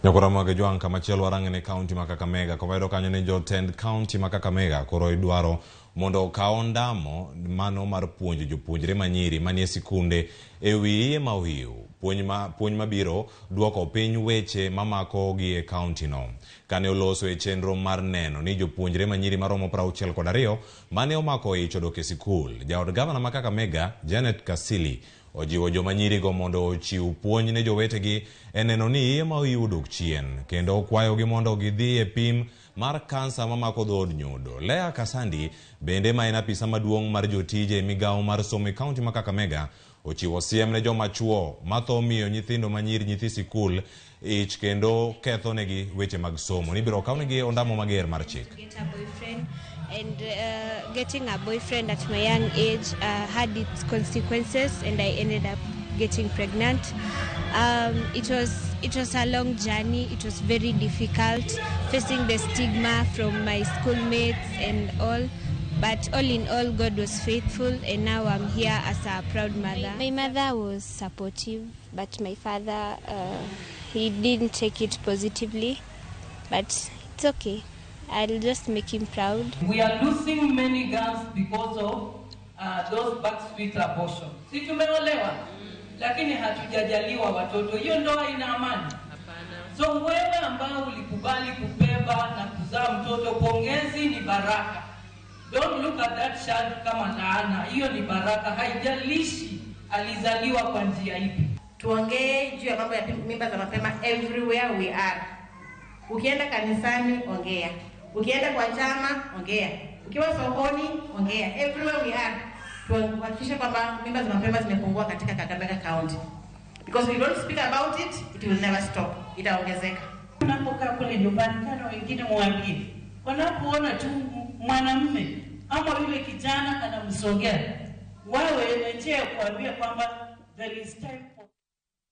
Nyakora mag Jwang' kamachielo warang'e ne kaunti ma Kakamega. Kawayudo kanyo ni jotend kaunti ma Kakamega koro idwaro mondo okaw ondamo mano mar puonjo jopuonjre manyiri manie sikunde e wi iye ma ohiu. Puonj mabiro duoko piny weche mamako gi e kaunti no. Kane oloso e chenro mar neno ni jopuonjre manyiri maromo 62 mane omako ich odok e sikul. Jaod gavana ma Kakamega Janet Kasili ojiwo joma nyirigo mondo ochiw puonj ne jowetegi e neno ni iye ma ohiu odok chien kendo okwayogi mondo gidhi e pim mar kansa mamako dhood nyodo. Lea Kasandi bende ma en apisa maduong' mar jotije e migawo mar somo e kaunti ma Kakamega ochiwo siem ne joma chuo matho miyo nyithindo manyiri nyithi sikul ich kendo ketho negi weche mag somo. Nibiro kawnegi ondamo mager mar chik. Get a boyfriend and getting a boyfriend at my young age had its consequences, and I ended up getting pregnant. It was a long journey. It was very difficult facing the stigma from my schoolmates and all. But all in all, God was faithful, and now I'm here as a proud mother. My mother was supportive, but my father, he didn't take it positively. But it's okay. I'll just make him proud. We are losing many girls because of those backstreet abortion. Si tumeolewa lakini hatujajaliwa watoto. Hiyo ndoa ina amani? So wewe ambao ulikubali kubeba na kuzaa mtoto, pongezi, ni baraka. Don't look at that child kama laana. Hiyo ni baraka, haijalishi alizaliwa kwa njia ipi. Tuongee juu ya mambo ya mimba za mapema everywhere we are. Ukienda kanisani, ongea, ukienda kwa chama, ongea, ukiwa sokoni, ongea. Everywhere we are, tuhakikishe kwamba mimba za mapema zimepungua katika Kakamega County, because if we don't speak about it, it will never stop, itaongezeka. Unapokaa kule nyumbani, kana wengine mwambie, wanapoona tu mwanamume ama yule kijana anamsongea, wawe na njia ya kuambia kwamba there is time for